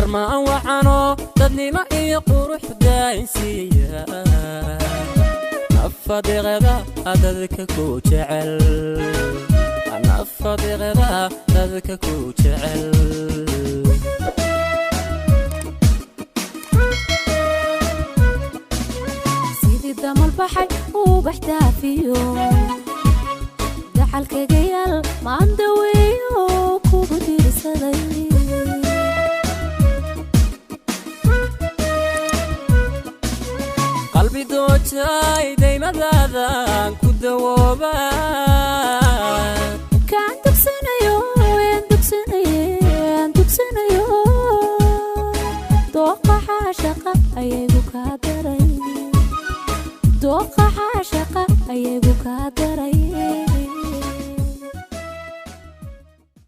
Darmaan wacano dadnimo iyo qurux daayinsiiya, nafadeeqda dadka ku jecel, nafadeeqda dadka ku jecel. Sidii damal baxay ubax daafiyo, dacalkagayaal maandaweeyo kugu diirsaday. Qalbi doojay daymadaadan ku dawo.